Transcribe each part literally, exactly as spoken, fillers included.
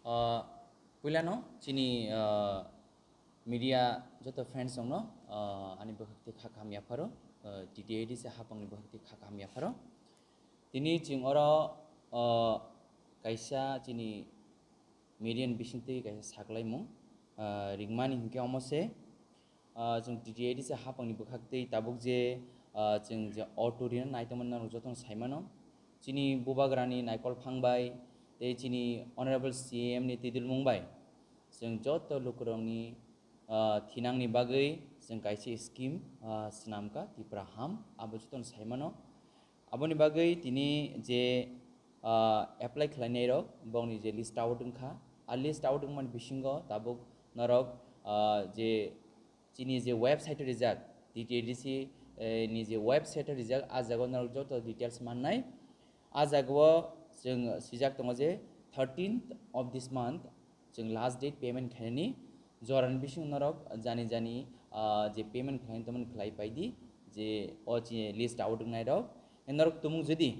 Ah, puilano chini, ah, media joto friends rokno, ah, ani bwkhak tei kha kaham yapharo, ah, T T A D C hapangni bwkhak tei kha kaham yapharo. Tini chwng oro, ah, kaisa chini media ni bisingtwi kaisa saklaimung, ah, ringmani hinkhe omo se, ah, chwng T T A D C hapangni bwkhak twi tabuk je, ah, chwng je auto rina naitongmani norok jotono saimano. Chini bubagrani naikol phang bai tei chini Honorable C M ni twidulmung bai chwng joto lukurokni, ah, thinangni bagwi chwng kaisa scheme, ah, swnamkha Tipra Ham, abo jotono saimano. Aboni bagwi tini je, ah, apply khlainairok bongni je list out wngkha, a list out wngmani bisingo tabuk norok, ah, je chini je website o rijak, T T A D C, eh, ni je website o rijak, a jaga o norok joto details mannai. A jaga o chwng swijak tongo je thirteenth of this month chwng last date payment khainani. Jorani bisingo norok jani jani, ah, je payment khlainai tongmani khlai paidi, je o chini list out wngnai rok. Norok tumung jodi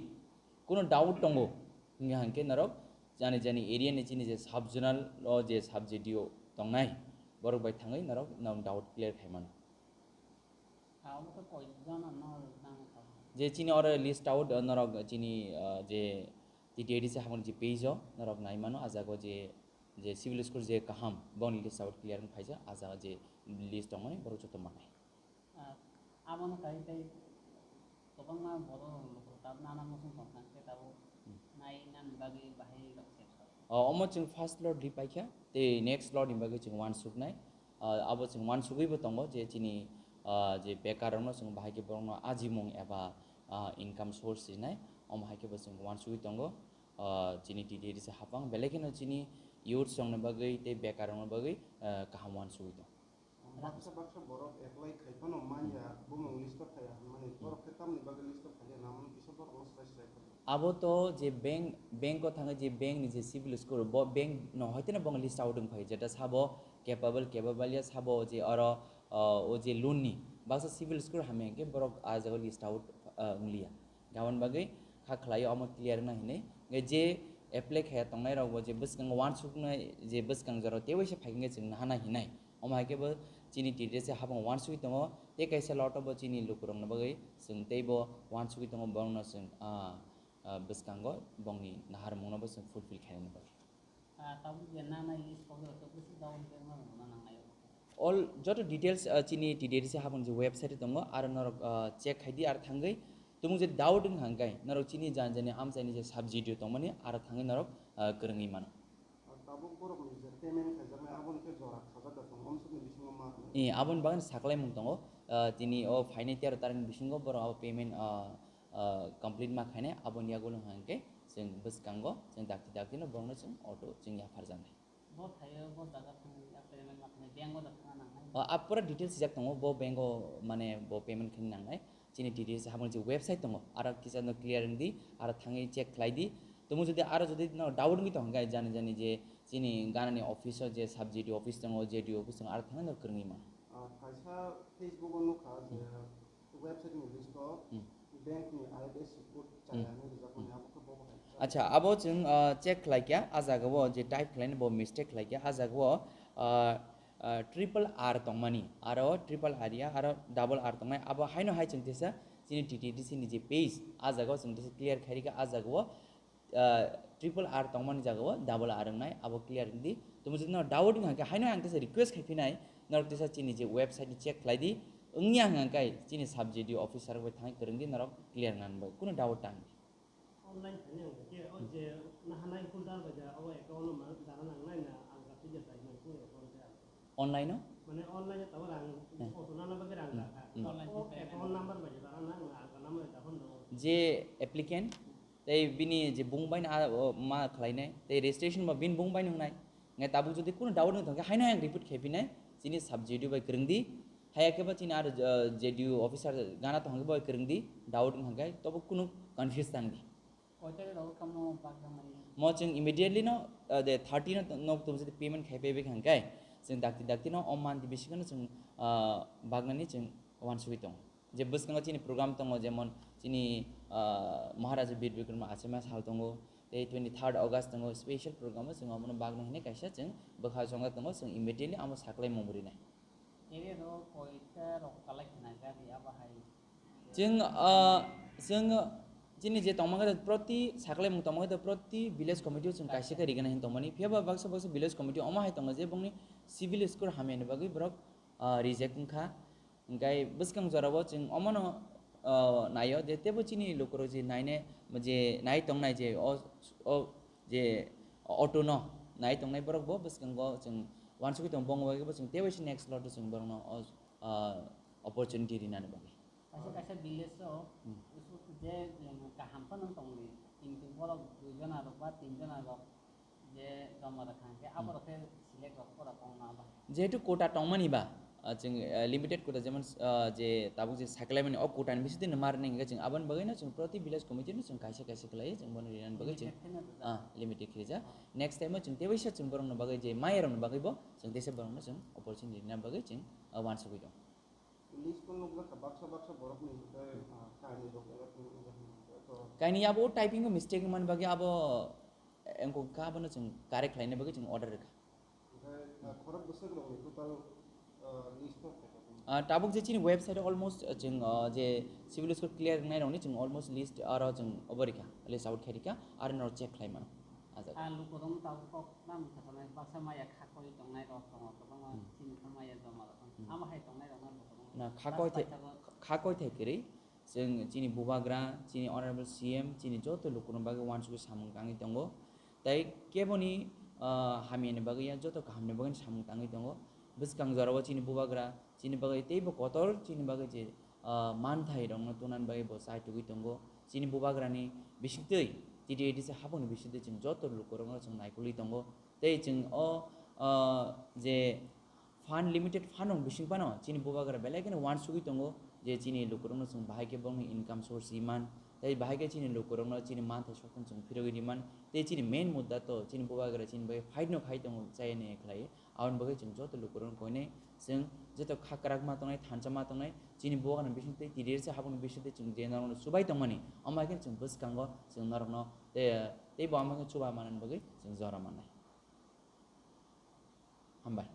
kuno doubt tongo, hingkha hingkhe norok jani jani area ni chini je sub zonal o je sub G D O tongnai, borok bai thangwi norok, norok doubt clear khai mano. Abo to koi jona no nang kha. Je chini oro list out, uh, norok chini, uh, je T T A D C hapang je page o norok nai mano, a jaga o je, je civil score je kaham bongni list out clear wng phaijak, a jaga je list tongmani borok joto manai. Ah, abono kai tei kwbangma borok lukurok tabuk nana muchung tongkha, hwnkhe tabuk Hmm. nai nani bagwi bahai rok se. O, omo chwng first lot ri paikha, tei next lot ni bagwi chwng uansuknai. Ah, abo chwng uansugwibo tongo je chini, ah, je bekar rokno chwng bahai khe borokno ajimung eba, ah, income source rinai, omo hai khe bo chwng uansugwi tongo. Ah, chini T T A D C hapang, belai kheno chini youths rokni bagwi tei bekar rokni bagwi, ah, kaham uansugwi tongo. Baksa baksa borok apply khai phano manya, bumung list o phaiya hwnmani, borok khe tamni bagwi list o phaiya, namung kisa borokno swbai swbai phano. Abo to je bank, bank o thangwi je bank ni je civil score, bo bank no hoiteno bong list out wng phai, jeta sabo capable, capable ya sabo je oro, uh, o je loan ni baksa civil score hamya hwnkhe borok a jaga list out, uh, wng liya. Aboni bagwi kha khlai omo clear wngna hinwi. Hwnkhe je apply khaiya tongnai rok bo je bwskango uansuknai je bwskang jora tei waisa phai hwnkhe chwng naha nai hinai. Omo hai khe bo chini T T A D C hapang uansugwi tongo, tei kaisa lot o bo chini lukurokni bagwi chwng tei bo uansugwi tongo, borokno chwng, ah, ah, bwskango bongni naharmungno bo chwng fulfill khainani bagwi. Ah, tabuk je nanai list kok rok to bwswk down payment rwna nangnai. All joto details, ah, chini T T A D C hapang je website tongo, aro norok, ah, check khai di, aro thangwi tumung je doubt wng hangkai norok chini jani jani amchaini je sub G D O tongmani aro thangwi norok, ah, kwrwngwi mano. Tabuk borokni je payment khaijaknai, aboni khe jora khajak da tongo, omsokni bisingo ma hwnwi? Eh, aboni bagwi saklaimung tongo. Ah, tini o phainai tero tarikni bisingo borok abo payment, ah, ah, complete ma khainai, aboni yagulo hwnkhe chwng bwskango chwng dakti dakti no borokno chwng auto chwng yapharjaknai. Bo thaio, bo jaga thangwi, a payment ma khainai, bank o da thangna nangnai? Ah, a pura details sijak tongo, bo bank o mane bo payment khaina nangnai. Chini T T A D C hapang je website tongo, aro kisa no clear wng di, aro thangwi check khlai di. Tumung jodi aro jodi no doubt wngwi tong hwnkhe jani jani je chini ganani office o je sub G D O office tongo, J D O office tongo, aro thangwi no kwrwngwi mano. Ah, kaisa Facebook o nukha je Hmm. website ni list o Hmm. bank ni I F S C code Hmm. chaya hinwi rijak mani, Hmm. abo khe bo bahai. Acha, abo chwng, ah, check khlai kha, a jaga o je type khlaini bo mistake khlai kha, a jaga o, ah, ah, triple R tongmani, aro triple R ya, aro double R tongnai, abo haino hai chwng tesa chini T T A D C ni je page, a jaga o chwng tesa clear khai rikha, a jaga o, ah, triple R tongmani jaga o double R wngnai, abo clear wng di. Tumung jodi no doubt wng hangkhe haino ang tesa request khai phinai, norok tesa chini je website ni check khlai di, wngya hwnkhe chini sub G D O officer bai thangwi kwrwng di, norok clear wngna bagwi, kuno doubt tang di. Online khainai ang khe, o je nahanai folder bai ja, o account no ma dana nangnai na, ang ka pija sai nang kung account ja. Online o? Mane online o tabuk rang Hmm. auto nana bagwi rang Hmm. raka. Hmm. O account number bai ja dana nang, ang ka number da hon do. Je applicant, tei bini je bung bai na, o, ma khlainai, tei registration ba bini bung bai nungnai. Ngai tabuk jodi kuno doubt wng thangkhe haino ang repeat khai phinai, chini sub G D O bai kwrwng di, haya khe ba chini aro, uh, J D O officer gana tong hangkhe bai kwrwng di, doubt wng thangkhe tobo kuno confuse tang di. Koi tarik rogo kamo bagna mani? Mo chwng immediately no, uh, de thirty no nok tum jodi payment khai paibai hangkhe, chwng dakti dakti no o month bisingo no chwng, uh, bagnani chwng uansugwi tongo. Je bwskango chini program tongo, jemon chini, ah, Maharaja Bir Bikrama Achema sal tongo, Tei twenty third August tongo special program o chwng omono bagno hinwi kaisa chwng bwkha chongjak tongo, chwng immediately amo saklaimung bo rinai. Area rok koita rok kalai khna gari abo hai. Chwng, ah, chwng chini je tongma khe proti saklaimung tongma khe proti village committee o chwng kaisa khe rigana hin tongmani. Phiya ba baksa baksa village committee omo hai tongo je bongni civil score hamyani bagwi borok, ah, reject wngkha. Hingkai bwskang jorao chwng omono, ah, naio je teibo chini lukurok je naine, je nai tongnai je o, o je auto no nai tongnai borok bo bwskango chwng uansugwi tongo, bongwi bo chwng teibo se next lot o chwng borokno o, ah, opportunity rinani bagwi. Kaisa kaisa village o Hmm. je kaham phano tongdi, kintu borok dui jona rok ba tin jona rok je joma rwkha hwnkhe Hmm. aborok khe select rok pora kongma ba. Jehetu quota tongmani ba, ah, chwng, ah, limited quota, jemon, ah, je tabuk je saklaimani o quota ni bisingtwi no ma rwni hwnkhe chwng aboni bagwi no chwng proti village committee no chwng kaisa kaisa khlaiwi chwng bono rinani bagwi chwng, Limited khe no rwjak. Ah, limited khe rijak. Ah. Next time o chwng teisa chwng borokno bagwi je maya rokno bagwi bo chwng teisa borokno chwng opportunity rina bagwi chwng, ah, uansugwi tong. List o nukjakha baksa baksa borokni hwnkhe, ah, kainwi rok eba tong nukjakha hwnkhe to. Kainwi abo typing o mistake wngmani bagwi abo, eh, wngkha abono chwng correct khlaina bagwi chwng order rwkha. Hwnkhe, ah, khorok bwswk rokni total, ah, list no khaikha? Ah, tabuk je chini website o almost, ah, chwng, ah, je civil score clear wngnai rokni chwng almost list aro chwng obo rikha, list out khai rikha, aro norok check khlai mano. Ah, jaga. Ah, lukurok tabuk kok nang khatonai baksa maya khakoi tongnai rok tongo, kwbangma Hmm. chini khe maya joma rok. Hmm. Amo hai tongnai rok no lukurok. Na, khakoi thai, Baksa tabuk khakoi thai kwrwi, chwng chini bubagra, chini honorable C M, chini joto lukurok bagwi uansugwi samung tangwi tongo. Tai keboni, ah, hamyani bagwi ya, joto kahamni bagwi samung tangwi tongo. Bwskang jorao chini bubagra, chini bagwi teibo kotor, chini bagwi je, ah, manthai rokno tunani bagwi bo chai tugwi tongo. Chini bubagrani bisingtwi T T A D C hapungni bisingtwi chwng joto lukurokno chwng naikolwi tongo. Tei chwng o, ah, je fund, limited fund rok bising phano chini bubagra belai kheno uansugwi tongo je chini lukurokno chwng bahai khe bongni income source riman, tei bahai khe chini lukurokno chini manthai sokthon chwng phirogwi riman, tei chini main mudda to chini bubagra chini bagwi fight no khai tongo chayani khlai. Aboni bagwi chwng joto lukurokno koinai chwng joto kha kwrak ma tongnai, thansa ma tongnai, chini bubagrani bisingtwi T D A D C hapungni bisingtwi chwng je norokno chubai tongmani, omo hai khe chwng bwskango chwng norokno tei, tei bo omo khe chuba manani bagwi chwng jora mannai. Hambai.